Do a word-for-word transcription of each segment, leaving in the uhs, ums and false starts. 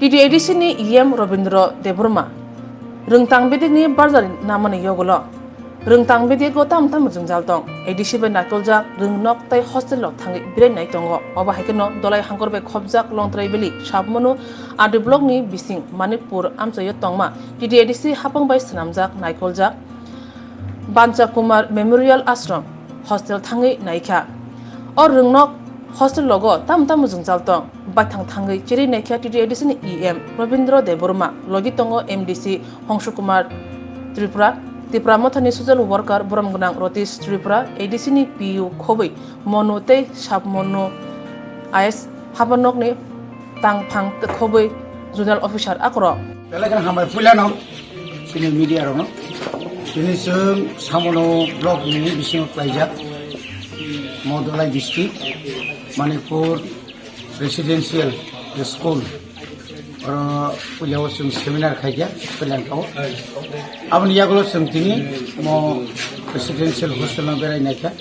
T T A D C ni E M Robindra Debbarma rwngtang bedekni barjari namani yogulo. Rwngtang bedego tamo tamo jwngjal tong. A D C bai naikoljak rwngnok tei hostel rok thangwi berai nai tongo. Obo hai kheno Dolai Hangkor bai khopjak Longtrai Valley, Sabmonu, R D block ni bising Manikpur amchaio tongma T T A D C hapang bai swnamjak naikoljak Bancha Kumar Memorial Ashram hostel thangwi naikha. O rwngnok hostel logo tamo tamo jwngjal tong. Baithang thangwi chiri naikha T T A D C ni E M Robindra Debbarma, logi tongo M D C Hongsu Kumar Tripura, Tipra Mothani social worker borom gwnang Ratish Tripura, A D C ni P U khobwi Monu tei Sub Monu I S habanokni tangphang khobwi zonal officer akorok. Belai kheno hambai puilano chini media rokno. Tini chwng Samono block ni bisingo klaijak Modolai district, Manipur residential school. Oro puilao chwng seminar khaikha, puilangkao. Aboni yagulo chwng tini mo residential hostel no berai naikha.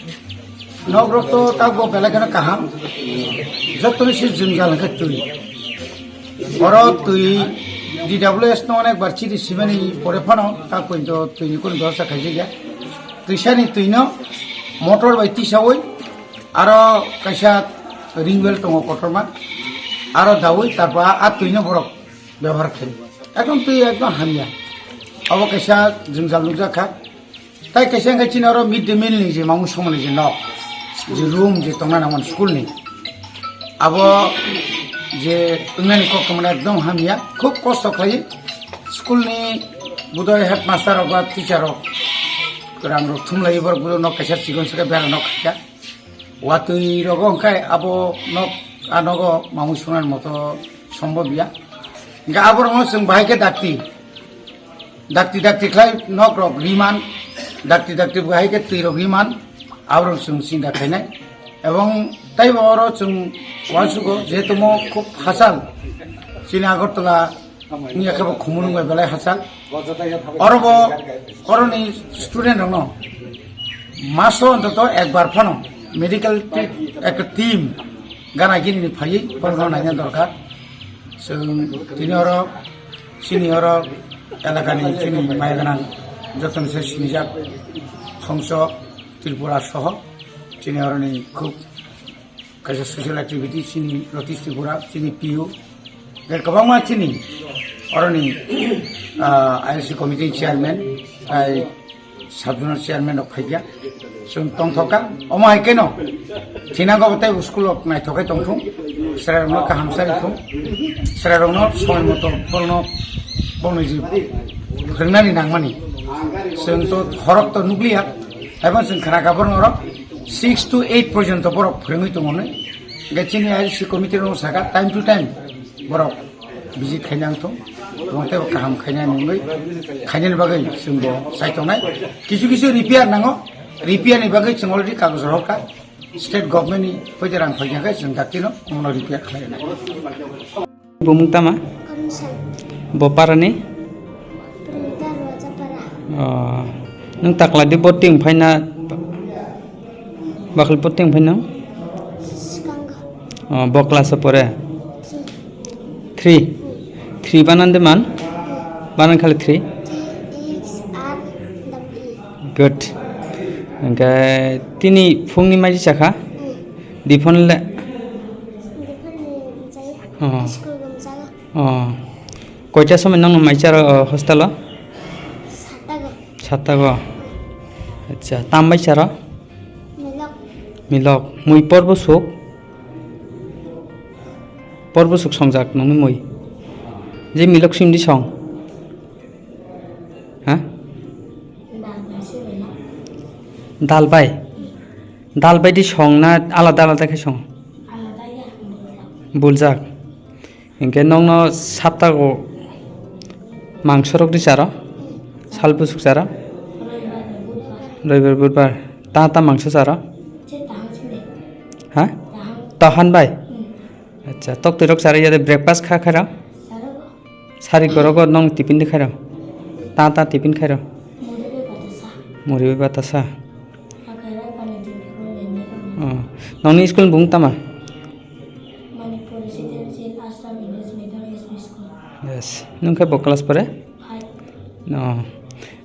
Nok rok to tabuk belai kheno kaham. Jotoni se jwngjal hwnkhe twi. Oro twi D W S no onek bar chiri simani pore phano ta poito twi ni kunu bebosta khaijak ya. Twisani twi no motor bai tisaui aro kaisa ring well tongo kotorma. Aro daui tarpor a, a twi no borok bebohar khai. Ekdom twi ekdom hamya. Abo kaisa jwngjal nukjak kha. Tai kaisa hwnkhe chini oro mid day meal ni je mamung songmani je nok, je room je tongna nangmani school ni. Abo je wngnani kok tongmani ekdom hamya, khub kosto khlai school ni budai headmaster rok ba teacher rok rang rok thumlai borok budai nok kaisa chikon saka bera nok khaika. Watwi rogo hwnkhe abo nok, a nogo mamung songnani moto sombhob ya. Hwnkhe aborokno chwng bahai khe dakti, dakti dakti khlai nok rok riman, dakti dakti bahai khe twi rok riman, aborok chwng sinda khainai. Ebong taibo oro chwng uansugo, jehetu mo khub hachal chini Agartala wngya khe bo Khumulwng bai belai hachal. Oro bo, oroni student rokno maso ontoto ekbar phano medical ti-, ekta team gana gini ni phaiwi borokno naina dorkar. Chwng tini oro, chini oro elakani chini mai gwnang jotono se sinijak Hongso Tripura soho chini oroni khub kaisa social activity chini Ratish Tripura, chini P U, tei kwbangma chini oroni, ah, I L C committee chairman, tai sub zonal chairman rok phaikha. Chwng tongthokha, omo hai kheno thinango bo tei school rok naithok khai tongthung, chwrairokno kaham chari thung, chwrairokno somoi moto borokno bongni je phwrwngnani nangmani. Chwng to horok to nukliya, haiphano chwng khnakha borokno oro six to eight porjonto borok phwrwngwi tongo hinwi. Hwnkhe chini I L C committee rokno sakha time to time borok visit khaina wngthung, tongtebo kaham khaina wngwi khainani bagwi chwngbo chaitongnai. Kisu kisu repair nango, repair ni bagwi chwng already kagoj rohorkha, state government ni poito rang phaikha khe chwng daktino omono repair khlainai. Bumung tama? Komisan. Bo parani? Primita Rojapara. Oh. Nung takla di boting phaina? Bakal boting phaina? Skanga. Oh, bo class o pore? Three. Three. Three banan de man? Banan khali three? T X R W. Good. Hwnkhe tini phungni mai chakha? Hmm. Diphon le? Diphon ni mchaya. Oh. School gum chaya. Oh. Koita somoi nangno mai charo, oh, hostel o? Satago. Satago. Acha, tam mai charo? Milok. Milok. Mui porbo suk? Porbo suk songjak nungni mui. Je milok simdi song. Ha? Dal bai. Dal bai di song na alada alada khe song? Buljak. Hinkhe nokno saptago mangso rok di charo? Sal bwswk charo? Roibar, budbar. Ta ta mangso charo? Ha? Tahan bai? Acha, tok twi rok charo ya de breakfast kha khairo? Sari goro go nong tiffin di khairo? Ta ta tiffin khairo? Muri bai batasa. Oh. Nongni school bung tama? Manipur Residential From English medium S B school. Yes. Nwng khe bo class pore? Five. No.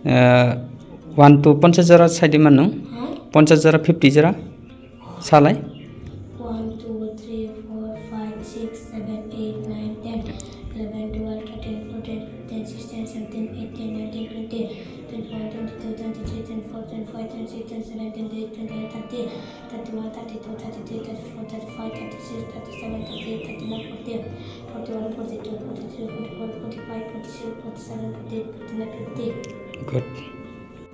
Eh, one to ponchas jora saidi man nwng? Huh? Ponchas jora, fifty jora? Salai? One, two, three, four, five, six, seven, eight, nine, ten, eleven, twelve, thirteen, fourteen, fifteen, sixteen, seventeen, eighteen, nineteen, twenty, twenty-one, twenty-two, twenty-three, twenty-four, twenty-five, twenty-six, twenty-seven, twenty-eight, twenty-nine, thirty, thirty-one, thirty-two, thirty-three, thirty-four, thirty-five, thirty-six, thirty-seven, thirty-eight, thirty-nine, forty, forty-one, forty-two, forty-three, forty-four, forty-five, forty-six, forty-seven, forty-eight, forty-nine, fifty. Good.